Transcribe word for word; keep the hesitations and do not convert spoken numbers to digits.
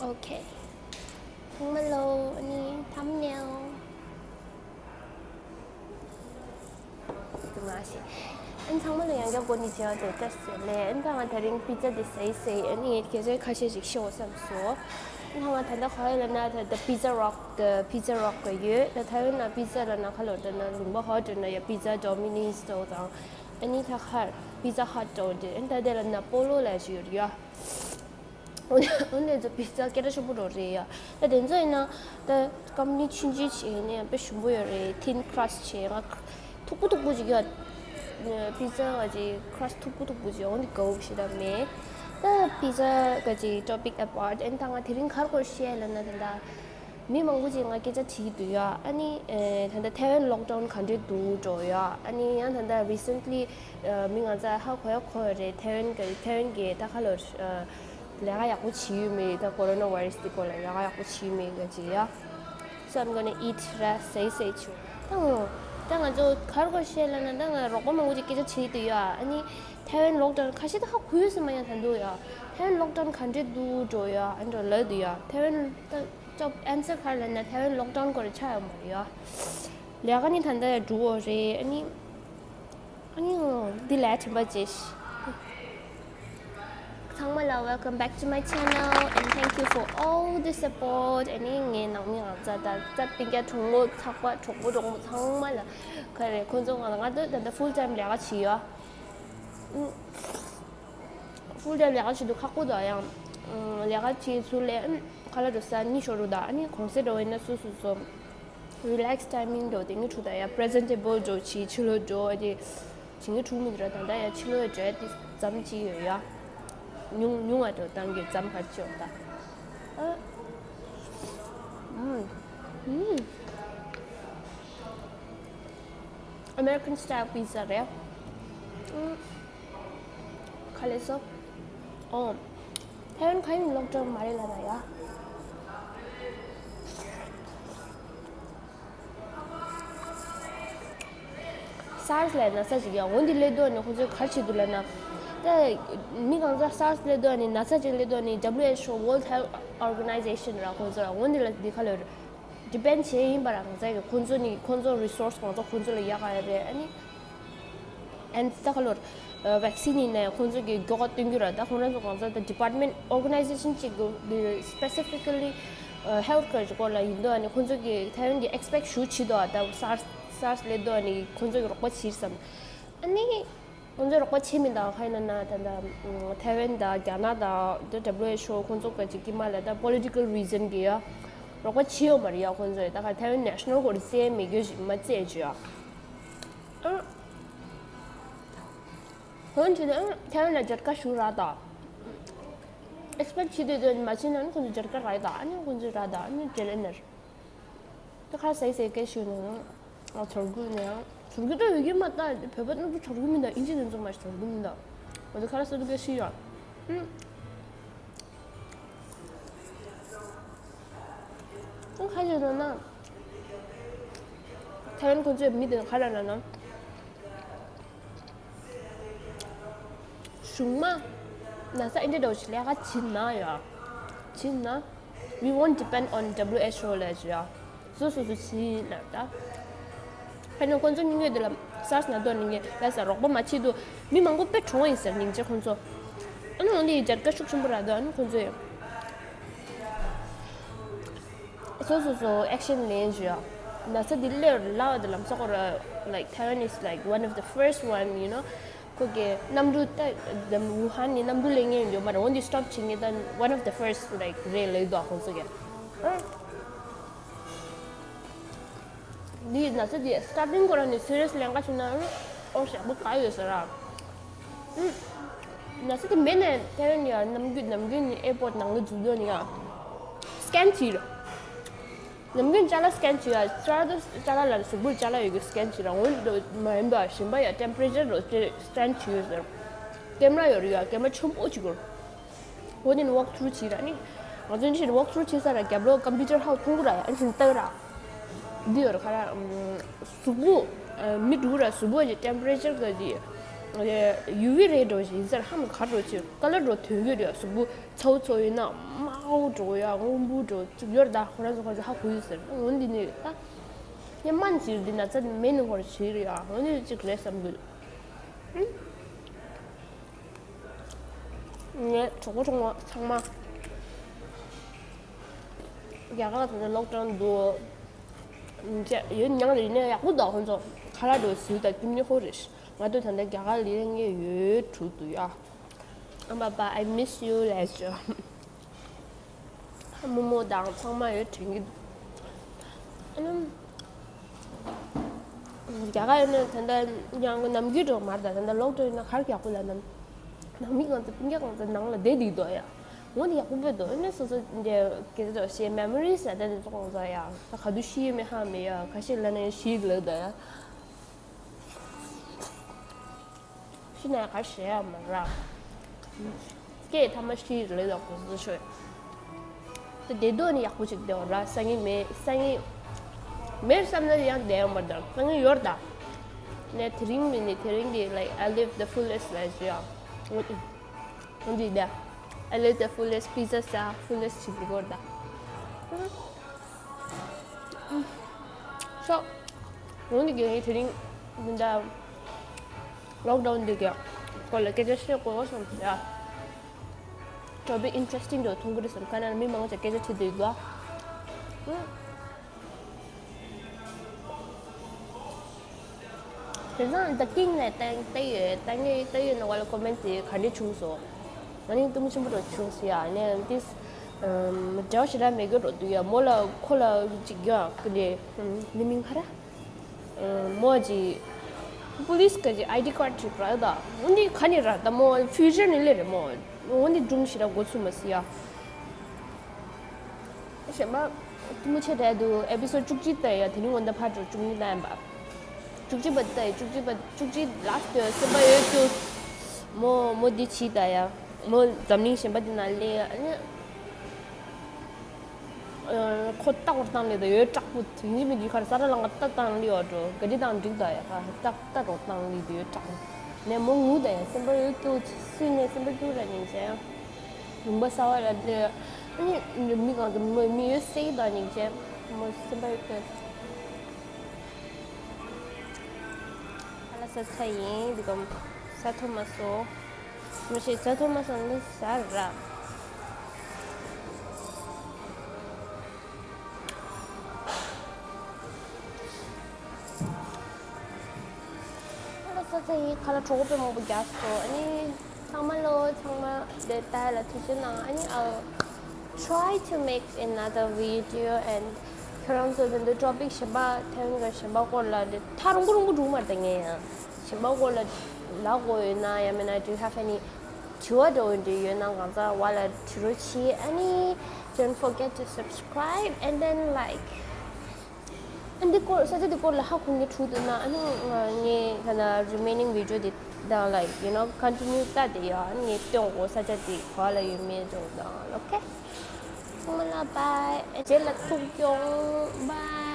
Okay. ཚང་མ་ལོ། ཨ་ནི་thumbnail དུ་མ་ཤེས། ཨན་ཚང་མ་ལ་ཡང་བསྐྱར་སྐུ་ཉིད་བྱས་པ་དེ་ལྟར་ཟེར་ལས། ཨན་ད་ང་དེ་རིང་པི་ཛ་དེ་ཟས་ཟས། ཨ་ནི་ངས་སྐད་ཆ་ཁ་ཤས་ཤིག་ཤོད་བསམ་སོང་། ཨན་ད་ང་ད་ལྟ་ག་ཡོད་ལབ་ན། ད་ལྟ་Pizza Rock གི་Pizza Rock གི་ཡོད། ད་ཐའེ་ཝན་ན་པི་ཛ་ལབ་ན་ག་ལབ་འདྲ་ན། ལུང་པ་ཧོ་ཊེལ་ན་ཡ་Pizza Domino's དོ་དང་། ཨ་ནི་ད་གར་Pizza Hut དོ་དེ། ཨན་ད་དེ་ལབ་ན་པོ་ལོ་ལབ་ཞིག་ཡོད་རེད་ཡ། འོ་ནས་འོ་ནས་ཚོ་པི་ཛ་སྐད་གྲགས་ཆེན་པོ་འགྲོ་རེད་ཡ། ད་དེ་ཚོ་ཡིན་ན་ད་ཀམ་པ་ནི་ཆུང་ཆུང་བྱས་ནས་དཔེ་ཞིམ་པོ་ཡོད་རེད། thin crust བྱས། ང་མཐུག་པོ་མཐུག་པོ་ཅིག་ཡ། པི་ཛ་ག་ཅིག་crust མཐུག་པོ་མཐུག་པོ་ཅིག་འོ་འདི་དགའ་བོ་ཞེ་དྲག་མེད། ད་པི་ཛ་ག་ཅིག་topic apart། ཨན་ད་ང་དེ་རིང་ག་རེ་སྐོར་བཤད་ལབ་ན། ད་ད་མི་མང་པོ་ཅིག་ང་སྐད་ཆ་དྲིས་ཀྱི་འདུག་ཡ། ཨ་ནི་ཨེ་ད་ལྟ་ཐའེ་ཝན་lockdown ག་འདྲས་འདུག་འགྲོ་ཡ། ཨ་ནི་ཡང་ད་ལྟ་recently ཨ་མི་ང་ཚོ་ཧ་གོ་ཡ་གོ་ཡ་རེད། ཐའེ་ཝན་ག་ཐའེ་ཝན་གི་ད་ག་ལབ་ཨ་ལས་ཀ་ཡག་པོ་བྱེད་ཡོད་མེད། ད་corona virus དེ་སྐོར་ལ་ལས་ཀ་ཡག་པོ་བྱེད་ཡོད་མེད་ག་ཅིག་ཡ། So I'm gonna eat ར་ཟས་ཟས་བྱུང་། ད་འོ་ད་ང་ཚོ་ག་རེ་སྐོར་བཤད་ལབ་ན། ད་ང་རོགས་པ་མང་པོ་ཅིག་སྐད་ཆ་དྲིས་འདུག་ཡ། ཨ་ནི་ཐའེ་ཝན་lockdown ཁ་ཤས་ད་ཧ་གོ་ཡོད་ས་མ་ཡ། ད་འདུག་ཡ། ཐའེ་ཝན་lockdown ག་འདྲས་འདུག་འགྲོ་ཡ། ཨ་འགྲོ་ལབ་འདུག་ཡ། ཐའེ་ཝན་ད་ཅོབ་answer ག་རེ་ལབ་ན། ཐའེ་ཝན་lockdown སྐོར་ཆགས་ཡོད་མ་རེད་ཡ། ལས་ཀ་ནི་ད་ལྟ་ཡ་འགྲོ་འོ་རེད། ཨ་ནི་ཨ་ནི་འདི་ལས་དྲན་པ་བརྗེད་ཤག་ཚང་མ་ལ་welcome back to my channel and thank you for all the support. ཨ་ནི་ངའི་ནང་མི་ང་ཚོ་ད་ད་སྤུན་ཀྱག་གྲོགས་མོ་ཚགས་པ་གྲོགས་པོ་གྲོགས་མོ་ཚང་མ་ལ་ག་རེ། ཁོང་ཚོ་ང་ང་ད་ད་ད་full time ལས་ཀ་བྱེད་ཡོད། ཨུ། full time ལས་ཀ་བྱེད་དུས་ཁག་པོ་འདུག་ཡང་། ཨུ། ལས་ཀ་བྱེད་ཚུལ་ལས་ཨུ་ཁ་ལག་འགྲོ་ས་གཉིད་ཤོར་རུ་ད། ཨ་ནི་གུང་སེང་འགྲོ་བས་ན་སོ་སོ་སོ་relax timing འགྲོ་དེ་གཉིད་འཁྲུག་ད་ཡ། presentable འགྲོ་བྱེད་ཕྱི་ལོགས་འགྲོ་དེ་བྱེད་གཉིད་འཁྲུག་མི་འདུག་ར། ད་ད་ཡ་ཕྱི་ལོགས་འགྲོ་དེ་ཙམ་ཅིག་ཡོད་ཡ། ཉུང་ཉུང་བ་འགྲོ་སྟངས་ཀྱི་ཙམ་ཕར་ཅིག་ཡོད་ད། ཨ། ཨུ། ཨུ། American style pizza རེད། ཨུ། ག་ལེ་སོ། ཨོ། ཐའེ་ཝན་ག་ཡིན་lockdown མ་རེད་ལབ་ན་ཡ། SARS ལབ་ན་ཚ་ཅིག་ཡ། འོ་འདི་སླེབས་དུས་ནི་ཁོང་ཚོས་ག་རེ་བྱེད་འདུག་ལབ་ན། ད་མི་གང་ཚ་SARS སླེབས་དུས་ནི་ན་ཚ་ཅིག་སླེབས་དུས་ནི་WHO World Health Organization ར་ཁོང་ཚོ་ར་འོ་འདི་ལ་འདི་ག་ལབ་རེད། depend བྱས་ཡིན་པ་ར། ང་ཚོ་གི་ཁོང་ཚོ་ནི་ཁོང་ཚོ་resource གང་ཚོ་ཁོང་ཚོ་ལ་ཡག་ག་ཡ་རེད། ཨ་ནི་and ད་ག་ལོར་vaccine ཡིན་ན་ཡང་ཁོང་ཚོ་གི་མགྱོགས་པ་སྟོན་རྒྱུ་ར། ད་ཁོང་རང་ཚོ་གང་ཚོ་ད་department organization གཅིག་གི་specifically health care སྐོར་ལ་ཡིན་དུས་ཨ་ནི་ཁོང་ཚོ་གི་ཐའེ་ཝན་གི་expect ཞུ་བྱེད་དོ། ད་SARS SARS སླེབས་དུས་ཨ་ནི་ཁོང་ཚོ་གི་རོགས་པ་བྱེད་བསམ། ཨ་ནི། ང་ཚོས་རོགས་པ་བྱེད་མི་འདུག་ག་ཡིན་ན་ད་ད་ཐའེ་ཝན་དང་རྒྱ་ནག་དང་ད་WHO ཁོང་ཚོ་ག་ཅིག་གི་མ་ལ་ད་political reason གི་ཡ་རོགས་པ་བྱེད་ཡོད་མ་རེད་ཡ། ཁོང་ཚོས་ད་ག་ཐའེ་ཝན་national སྐོར་རྩིས་མེད་རྒྱུ་ཞིག་མ་རྩིས་བྱོས་ཡ། ཨ། ཁོང་ཚོས་ཨ་ཐའེ་ཝན་ལ་མཇལ་ཁ་ཞུ་ར་ད། expect བྱེད་འདོད་འདོད་མ་བྱེད་ན་ནི་ཁོང་ཚོས་མཇལ་ཁ་རག་ད། ཨ་ནི་ཁོང་ཚོས་རག་ད། ཨ་ནི་འབྲེལ་ལེ་ནར། ད་ཁ་སའི་སའི་སྐད་ཤོད་ནས་ང་ཚོར་གུ་ནས་ཚོར་གུ་ད་ཡོད་ཀྱི་མ་ད། བོད་པ་རྣམས་ཚོ་ཚོར་གུ་མི་འདུག་ཨིན་ཇི་དེ་ཚོ་མ་ཚོར་གུ་མི་འདུག་ང་ཚོ་ཁ་ལ་སོ་དུ་སྐད་ཤི་ཡོད། ཨུམ། ཁ་ཤས་ལ་ན་ཐའེ་ཝན་ཁོ་ཚོའི་མི་དེ་ཁ་ལ་ན་ན། གཞུང་མ་ན་ས་ཨིན་ཏྲ་ཌོ་ཆི་ལས་ཀ་བྱེད་ན་ཡ། བྱེད་ན། We won't depend on WHO ལས་ཡ། སོ་སོ་སོ་ཕྱིན་ལ་ད། ཧ་ནི་ཁོང་ཚོ་སྙིང་དགོས་དེ་ལ་སར་སི་ན་དོ་ནི་ངས་ལ་ས་རོགས་པ་མ་བྱེད་དུ་མི་མང་པོ་དཔེ་གྲོངས་ཡིན་ཟེར་སྙིང་རྗེ་ཁོང་ཚོ། ཨ་ནི་འོན་ཏེ་ཡི་རྒྱལ་ཁ་ཤུགས་ཆེན་པོ་ར་དོ་ཨ་ནི་ཁོང་ཚོ་ཡ། སོ་སོ་སོ་action ལེན་བཞིན་ཡོད། ན་ཚ་འདི་སླེབས་ལ་བ་དེ་ལམ་སང་ཁོ་ར་like Taiwan is like one of the first one, you know. ཁོ་གི་གནམ་གྲུ་ད་ཝུ་ཧན་ནི་གནམ་གྲུ་ལེན་མཁན་ཡོད་མ་རེད། འོན་ཏེ་stop བྱེད་མཁན་ད་one of the first like རེད་ལབ་འདུག་ཁོང་ཚོ་གི། འདི་ན་ཚ་འདི་starting ཁོ་ར་ནི་serious ལེན་ག་བྱུང་ན་ཨོ་ཞག་པོ་ག་ཡོད་ཟེར་ར། ན་ཚ་དེ་མེད་ནས་ཐའེ་ཝན་ཡ་ནམ་རྒྱུན་ནམ་རྒྱུན་ནི་airport ནང་ལ་འཛུལ་འགྲོ་ནི་ཡ་scan བྱེད་ར། ནམ་རྒྱུན་ཅ་ལག་scan བྱེད་ཡ་ཅ་ལག་ཅ་ལག་ལ་གཟུགས་པོར་ཅ་ལག་ཡོད་རྒྱུ་scan བྱེད་ར། འོན་ཏེ་མ་ཡིན་པ་གཞན་པ་ཡ་temperature རོ་scan བྱེད་ཡོད་ཟེར། camera ཡོད་རེད་ཡ། camera ཆེན་པོ་གཅིག་ཡོད། འོ་དེ་ནི་walk through བྱེད་ར་ནི། ང་ཚོ་ནི་walk through བྱེད་ས་ར་རྒྱབ་ལོགས་computer ཧའོ་མཐོང་གི་ར་ཡ། ཨ་ནི་ལྟ་གི་ར། འདི་ཡོད་ར་ཁ་ར། གཟུགས་པོ། མི་འདུག་ར་གཟུགས་པོ་གི་temperature ག་དེ། ཡུ་ཝི་རེ་འགྲོ་ཞིག་ཡིན་ཟེར། ཧ་མ་ག་འགྲོ་ཆེ་ཀ་ལར་འགྲོ་དོན་གྱི་རེད། གཟུགས་པོ་ཚ་བོ་ཚ་བོ་ཡིན་ན་དམར་པོ་འགྲོ་ཡ། སྔོན་པོ་འགྲོ་ཅིག་ཡོད་རེད། ད་ཁོ་རང་ཚོ་ཁོ་ཚོ་ཧ་གོ་ཡོད་ཟེར། འོ་འདི་ནི་ད་ངས་སྨན་ཅིག་འདི་ན་ཚ་མེད་ནི་ཁོ་ར་ཞིག་རེད་ཡ། འོ་འདི་ཅིག་རེད་བསམ་གི། ངས་གྲོགས་པོ་གྲོགས་མོ་ཚང་མ་རྒྱ་གར་ལ་ད་ལྟ་ལོག་ཌའོན་འདུག་ཡོད་མྱངས་རེད་ནས་ཡག་པོ་འདུག་ཁོ་ཚོ་ཁ་ལག་འགྲོ་ཟིལ་དང་ཀུན་ཉི་ཧོ་རེད། ང་ཚོ་ད་ལྟ་རྒྱ་གར་ལ་ཡིན་ངས་ཡོད་དྲུག་འདུག་ཡ། ཨ་མ་པ། I miss you ལས་བྱོས། རྨོ་མོ་དང་ཚང་མ་ཡོད་དྲན་གྱི་འདུག་ཨ་ནི་རྒྱ་གར་ཡོད་ན་ད་ལྟ་ཡང་ནམ་རྒྱུན་འགྲོ་མ་རེད། ད་ད་ལྟ་ལོག་ཌའོན་ཡིན་ན་ག་རེ་ཡག་པོ་ལ་ནམ་ནང་མི་གང་ཚ་སྤུན་ཀྱག་གང་ཚ་ནང་ལ་བསྡད་འདུག་དོ་ཡ། འོ་འདི་ཡག་པོ་དཔེ་འདུག་ཨ་ནི་སོ་སོ་འདི་སྐད་ཆ་ཞེས་མེ་མོ་རིས་ལ་བསྡད་འདུག་གང་ཚ་ཡ། ད་ག་དུས་ཤི་ཡོད་མེད་ཧ་མེད་ཡ། ཁ་ཤས་ལ་ནས་ཤི་ལ་ད་ཡ། ཤི་ན་ག་ཞེ་ཡ་མ་ར། སྐད་ཐ་མ་ཤི་རེད་ལ་གོ་ཚོད་ཤོད། ད་བདེ་སྡུག་ནི་ཡག་པོ་ཞིག་བདེ་བ་ར། སང་ཉིན་མེད། སང་ཉིན་མེད་བསམ་ན་ཡང་བདེ་བ་མ་ར། སང་ཉིན་ཡོད་ད། ནས་དེ་རིང་མིན་ནི་དེ་རིང་གི་like I live the fullest life ཡ། འོ་འདི་ད། I live the fullest pizza ཟ། fullest ཞིག་འདི་གོ་ར་ད། ཤོག་འོན་ཏེ་རྒན་ཡིན་དེ་རིང་འདི་འདྲ་ལོག་ཌའོན་འདི་གའི་སྐོར་ལ་སྐད་ཆ་བཤད་དགོས་བསམ་སོང་ཡ། Topic interesting འདྲ་མཐོང་གི་རེད་བསམ། ག་ན་མི་མང་པོ་ཅིག་སྐད་ཆ་དྲིས་འདུག་ག་དེང་སང་ད་ཀིང་ནས་བལྟས་བལྟས་ཡོད། ད་ངས་བལྟས་ཡོད་ནོ་ག་ལ་ཀོ་མེན་ཊི་དེ་ག་འདྲས་བྱུང་སོང་། ང་ནི་གཏུམ་ཆེན་པོ་འདྲ་བྱུང་སོང་ཡ། ནས་ཏིས་འབྲེལ་བ་ཞེ་དྲག་མེད་གི་འགྲོ་འདུག་ཡ། མོ་ལ་ཁོ་ལ་ཅིག་ཡ་ཀི་འདྲས་ནི་མིང་ཁ་ར། མོ་ཅིག་པུ་ལིས་ག་ཅིག་ཨའི་ཌི་ཀར་ཅིག་རག་ད། འོ་འདི་ག་ནས་རག་ད། མོ་ཕིའུ་ཅར་ནས་སླེབས་རེད་མོ། འོ་འདི་སྒྲུང་ཞེ་དྲག་མགོ་ཚོས་མ་སྲིད་ཡ། གཞན་པ་གཏུམ་པོ་ཆེ་དྲགས་འདུག་ཨེ་པི་སོ་ཌི་བཅུ་གཅིག་ལྟ་ཡ། དེ་རིང་འོ་ན་ཕར་འགྲོ་བཅུ་གཉིས་ལྟ་ཡ་འབའ། བཅུ་གཅིག་པ་ལྟ་ཡ། བཅུ་གཅིག་པ་བཅུ་གཅིག་ལ་སྟོད་སེམས་པ་ཡོད་ཀྱོ། མོ་མོ་འདི་བྱིས་ལྟ་ཡ། མོ་འཛམ་གླིང་གཞན་པ་འདི་ན་སླེབས་ཡ། ཨ་ནི་ཁོ་ལྟ་བར་བཏང་ལེ་ད་ཡོད་དྲག་པོ། དེ་ཉིད་མི་འདི་ཁར་ས་ར་ལང་ཀ་ལྟ་བཏང་ལེ་ཡོད་འགྲོ། ག་འདྲི་དང་འགྲིག་ད་ཡ། ཁ་ལྟ་ལྟ་རོགས་བཏང་ལེ་དུ་ཡོད་དྲག་པོ། ནས་མོ་ངུ་ད་ཡ། སེམས་པ་ཡོད་ཀྱོ། སུས་ནས་སེམས་པ་སྐྱུར་ར་ཉིན་ཆེ། ལུང་པ་གསར་བ་ལ་སླེབས། ཨ་ནི་མི་གང་དུ་མི་མི་ཡོད་སེ་དང་ཉིན་བྱེད་མོ་སེམས་པ་ཡོད་པས། ཨ་ལ་ས་ཚ་ཡིན་འདི་གམ་ས་ཐོ་མ་སོ། མི་ཤེས་ས་ཐོ་མ་སོ་ནི་ས་ར། ཨ་ལ་ས་ཚ་ཡིན་ཁ་ལ་གྲོགས་པོ་དཔེ་མང་པོ་རྒྱག་སོང་ཨ་ནི། ཚང་མ་ལོ་ཚང་མ་དེ་ལྟ་ལ་ཐུགས་རྗེ་གནང་ཨ་ནི། I'll try to make another video and ཁྱོད་རང་ཚོ་དེ་འདྲ་ཊོ་པིག་གཞན་པ་ཐེངས་འགའ་གཞན་པ་སྐོར་ལ་དེ་ཐག་རིང་པོ་རིང་པོ་འགྲོ་མ་རེད་ད་ངས་ཡང་གཞན་པ་སྐོར་ལ་ལབ་དགོས་ཡོད་ན་ཡང་མིན་ན་do you have any དྲི་བ་འདྲ་བོ་འདྲ་ཡོད་ན་གང་ཟག་བ་ལ་དྲི་རོགས་བྱེད་ཨ་ནི། Don't forget to subscribe and then like འདི་སྐོར་ས་ཆ་འདི་སྐོར་ལ་ཧ་གོ་མཁན་འདུག་ན་ཨ་ནི་ངས་ད་ལྟ་remaining video འདི་དང་like you know continue ལྟ་དེ་ཡ་ཨ་ནི་ངས་སྟོན་གོ་ས་ཆ་འདི་ག་ལ་ཡོད་མེད་འདྲ་བོ་དང་okay ཚང་མ་ལ་bye རྗེས་ལ་ཐུག་ཡོང་bye